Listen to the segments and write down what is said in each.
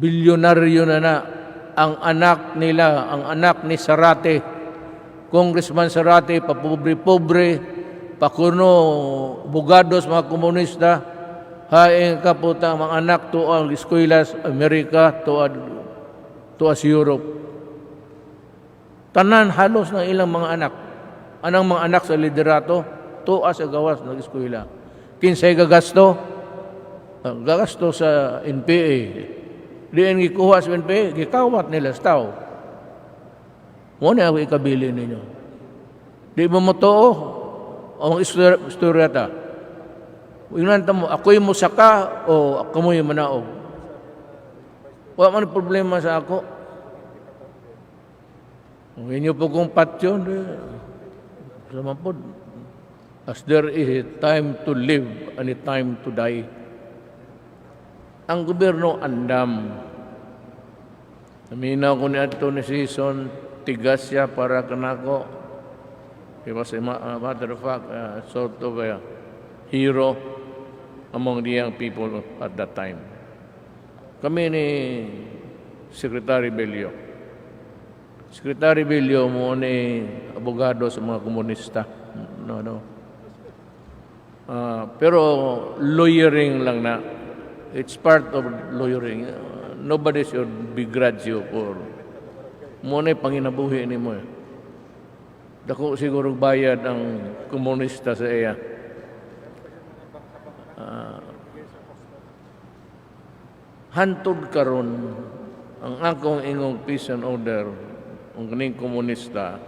Bilyonaryo na na ang anak nila, ang anak ni Zarate. Congressman Zarate, papobre-pobre, pakuno, bugados mga komunista, hain kaputa ang mga anak to ang eskwela sa Amerika, to sa Europe. Tanan halos ng ilang mga anak. Anang mga anak sa liderato, tuwa sa gawas ng eskwela. Kinsay gagasto? Ang gagasto sa NPA. Diin gikuha sa NPA, gikawat nila sa tao. Mao na ako ikabili ninyo. Di mo motoo ang istorya ta. Ingnan ta mo, ako'y musaka o ako mo'y manaog. Wala man problema sa ako. Kung inyo po kong patyon, di, sama po, as there is a time to live and a time to die. Ang gobyerno andam. Naminaw ko ni ato ni Sison, tigas siya para kanako. He was a matter of fact, sort of a hero among the young people at that time. Kami ni Secretary Bello. Secretary Bello mao ni abogado sa mga komunista. No. Pero lawyering lang na. It's part of lawyering. Nobody should begrudge you for mao na panginabuhi nimo eh. Dako siguro bayad ang komunista sa iya. Hantod karon ang akong ingong peace and order ang kaning komunista,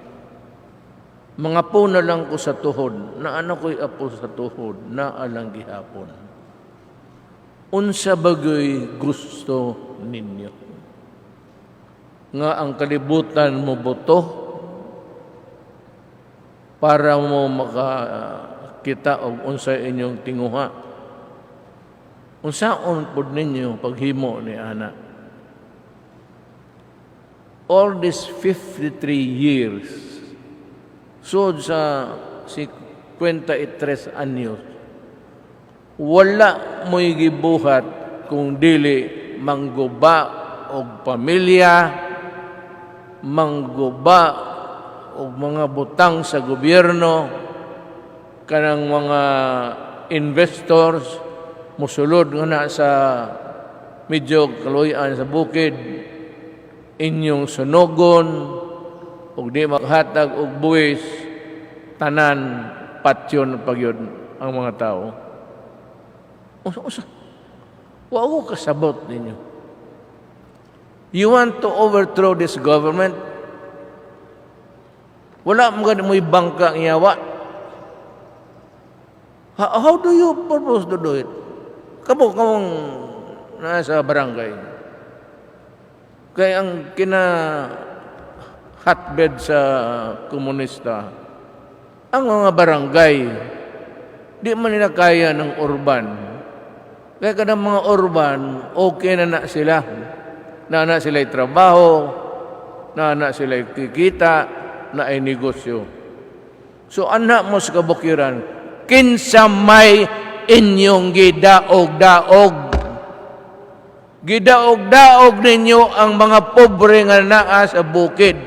mga po na lang ko sa tuhod na ano ko'y apo sa tuhod na alang gihapon. Unsa bagoy gusto ninyo nga ang kalibutan mo boto para mo makakita og unsa inyong tinguha? Unsaon pud ninyo paghimo ni ana? All these 53 years, sud sa 53 anyos, wala mo'y gibuhat kung dili mangguba og pamilya, mangguba og mga butang sa gobyerno, kanang mga investors musulod nga na sa medyo kaluyan sa bukid, inyong sunugon ug di makhatag og buwis, tanan patyon pagyud ang mga tao. Usa usa. Wa ko kasabot ninyo. You want to overthrow this government? Wala mo gani mo'y bangka ang yawa. How do you propose to do it? Kamo, kamong nasa barangay. Kaya ang kina hotbed sa komunista, ang mga barangay, di man nila kaya ng urban. Kaya kanang mga urban, okay na na sila. Na na sila'y trabaho, na na sila'y kikita, na ay negosyo. So anak mo sa kabukiran, kinsa may inyong gidaog-daog? Gidaog-daog ninyo ang mga pobre nga naa sa bukid.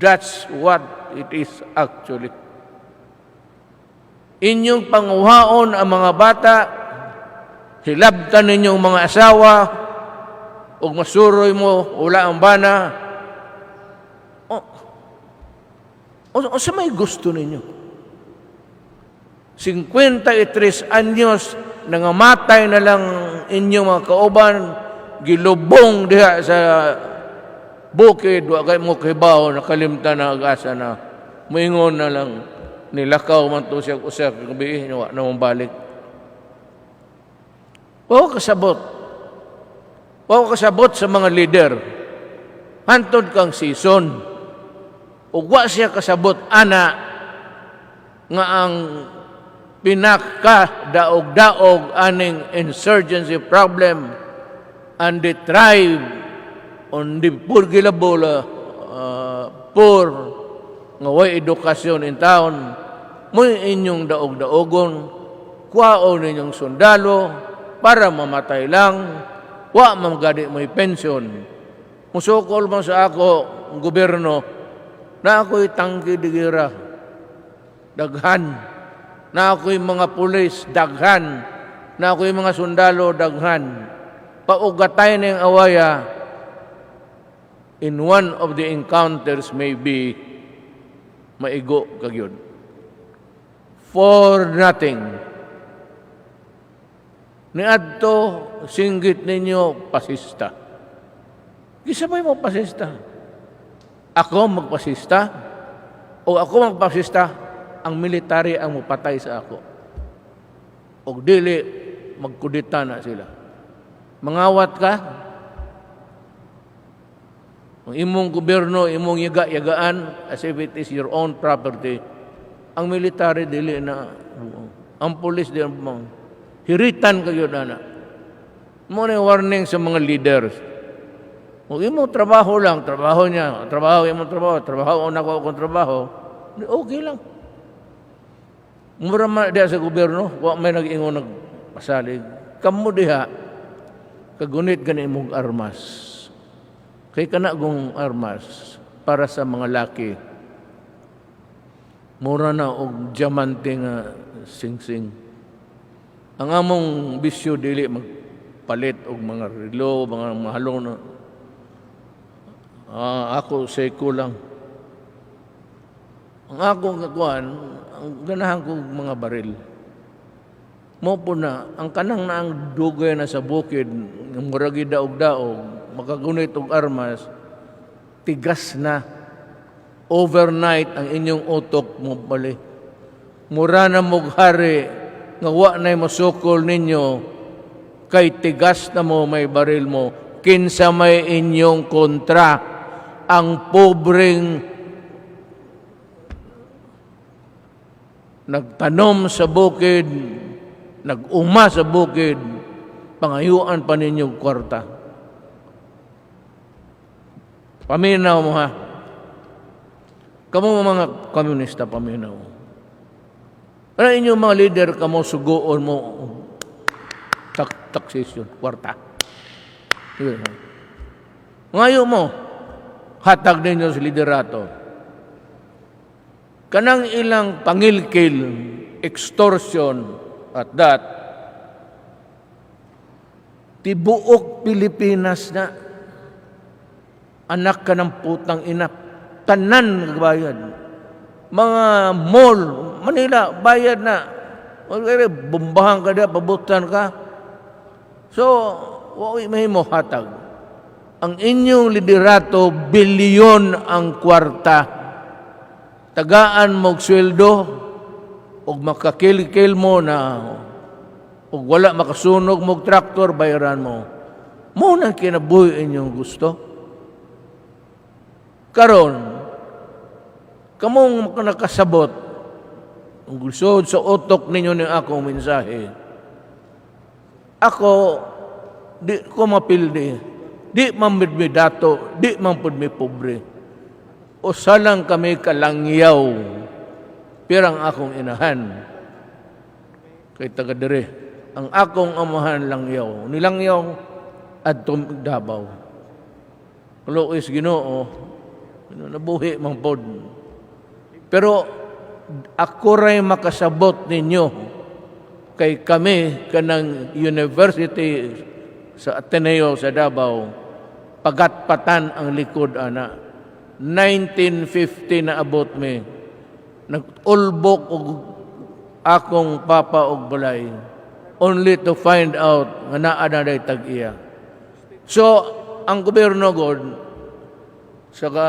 That's what it is actually. Inyong panguhaon ang mga bata, hilabtan ninyong mga asawa, ug masuroy mo, wala ang bana. O, o, sa may gusto ninyo? 53 anyos, nangamatay na lang inyong mga kauban, gilubong diha sa bukid, wa kay mo kibaw, nakalimtan na ag-asa na, moingon na lang, nilakaw man to siya usa ka gabi, wa na mong balik. Wa ko kasabot. Wa ko kasabot sa mga leader. Hantod kang Sison. Ug wa siya kasabot ana nga ang pinaka daog-daog aning insurgency problem and the tribe on the poor gilabola, poor nga way edukasyon in town mo'y inyong daog-daogon, kwaon ninyong sundalo para mamatay lang. Wa man gani mo'y pension. Musukol mo sa ako, gobyerno, na ako'y tangke de gera. Daghan. Na ako'y mga pulis, daghan. Na ako'y mga sundalo, daghan. Paugatay ng awaya, in one of the encounters may be maigo kagyod. For nothing. Niadto, singgit ninyo, pasista. Gisabay mo pasista. Ako magpasista? O ako magpasista, ang military ang mupatay sa ako. O dili, magkudita na sila. Mangawat ka, ang imong gobyerno, imong yaga-yagaan, as if it is your own property. Ang military dili na, ang pulis di na, hiritan kayo na. Mo na warning sa mga leaders. Kung imong trabaho lang, trabaho niya, trabaho imong trabaho, trabaho na ako akong trabaho, di okay lang. Mura man diha sa gobyerno, wa may nag-ingon nagpasalig. Kamo diha, kagunit gani imong armas. Kay kana gong armas para sa mga laki. Mura na og diamante nga singsing. Ang among bisyo dili magpalit og mga relo, mga mahalong na. Ah, ako seko lang. Ang akong kakuan, ang ganahan ko mga baril. Mo po na, ang kanang na ang dugay na sa bukid, nga murag daog-daog, makagunit og armas, tigas na. Overnight ang inyong utok mo bali. Mura na mughari, nga wa na'y masukol ninyo, kay tigas na mo may baril mo, kinsa may inyong kontra, ang pobreng nagtanom sa bukid, nag-uma sa bukid, pangayuan pa ninyo kwarta. Paminaw mo ha. Kamo mga komunista, paminaw. Ano inyong mga leader, kamo suguon mo taxation, kwarta. Yun. Ngayon mo, hatag ninyo sa liderato. Kanang ilang pangilkil, extortion, at that, tibuok Pilipinas na anak ka ng putang ina, tanan nagbayad. Mga mall, Manila, bayad na. Bumbahan ka da, pabutan ka. So, wa may mo hatag. Ang inyong liderato, bilyon ang kwarta. Tagaan mo og sweldo, ug makakilkil mo na, ug wala makasunog mo og traktor, bayaran mo. Mo nang kinabuhi inyong gusto. Karon, kamong nakasabot, ang gusod sa utok ninyo ni akong mensahe, ako, di ko mapildi, di man mi dato, di man pud mi pobre. Usa lang kami kalangyaw, pero ang akong inahan, kay taga dire, ang akong amahan langyaw, nilangyaw adto Davao. Luoy sa Ginoo, nabuhi man pod. Pero ako ray makasabot ninyo kay kami kanang university sa Ateneo sa Davao, pagatpatan ang likod ana. 1950 na abot mi, nag-ulbok og akong papa og balay only to find out nga naa na day tag-iya. So ang gobyerno god saka,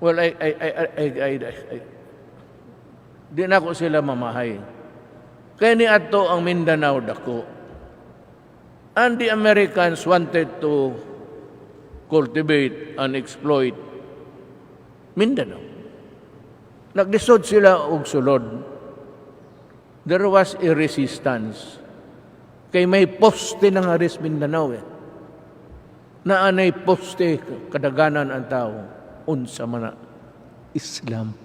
well, I di na ako sila mamahay. Kaya ni ato ang Mindanao dako. And the Americans wanted to cultivate and exploit Mindanao. Naglisod sila og sulod. There was a resistance. Kay may poste ng Aris Mindanao eh. Naanay poste, kadaganan ang tao. Unsa man na Islam.